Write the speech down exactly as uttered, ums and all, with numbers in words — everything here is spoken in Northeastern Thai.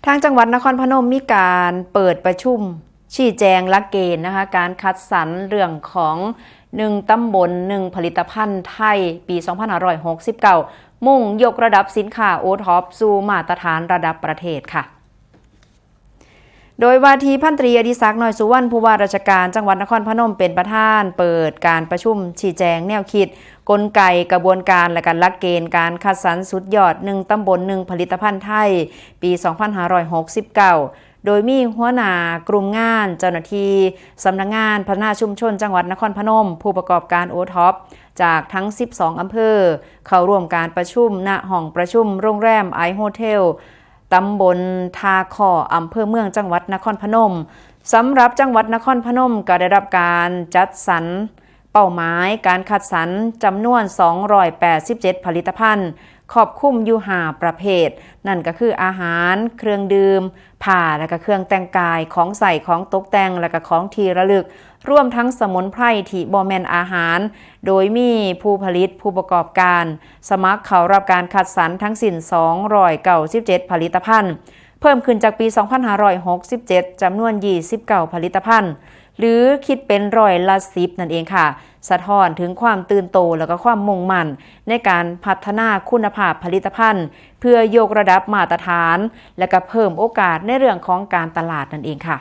ทางจังหวัดนครพนมมีการเปิดประชุมชี้แจงหลักเกณฑ์นะคะ การคัดสรรเรื่องของ หนึ่งตำบล หนึ่งผลิตภัณฑ์ไทย ปี สองพันห้าร้อยหกสิบเก้า มุ่งยกระดับสินค้า โอท็อป สู่มาตรฐานระดับประเทศค่ะ โดยว่าที่พันตรีอดิศักดิ์ น้อยสุวรรณ ผู้ว่าราชการจังหวัดนครพนมเป็นประธานเปิดการประชุมชี้แจงแนวคิด กลไก กระบวนการ และก็หลักเกณฑ์การคัดสรรสุดยอด หนึ่งตำบล หนึ่งผลิตภัณฑ์ไทย ปี สองพันห้าร้อยหกสิบเก้า โดยมีหัวหน้ากลุ่มงาน เจ้าหน้าที่สำนักงานพัฒนาชุมชนจังหวัดนครพนม ผู้ประกอบการ โอท็อป จากทั้ง สิบสองอำเภอ เข้าร่วมการประชุม ณ ห้องประชุมโรงแรมไอโฮเทล ตำบลท่าข้อ อำเภอเมืองจังหวัดนครพนม สำหรับจังหวัดนครพนมก็ได้รับการจัดสรรเป้าหมายการคัดสรรจำนวน สองร้อยแปดสิบเจ็ดผลิตภัณฑ์ ครอบคลุมอยู่ ห้าประเภท นั่นก็คืออาหาร เครื่องดื่ม ผ้า และก็เครื่องแต่งกาย ของใช้ ของตกแต่ง และก็ของที่ระลึก รวมทั้งสมุนไพรที่บ่แม่นอาหาร โดยมีผู้ผลิต ผู้ประกอบการ สมัครเข้ารับการคัดสรรทั้งสิ้น สองร้อยเก้าสิบเจ็ดผลิตภัณฑ์ เพิ่มขึ้นจากปี สองพันห้าร้อยหกสิบเจ็ด จำนวน ยี่สิบเก้าผลิตภัณฑ์ หรือคิดเป็นร้อยละ สิบ นั่นเองค่ะ สะท้อนถึงความตื่นโต และก็ความมุ่งมั่น ในการพัฒนาคุณภาพผลิตภัณฑ์ เพื่อยกระดับมาตรฐาน และก็เพิ่มโอกาสในเรื่องของการตลาดนั่นเองค่ะ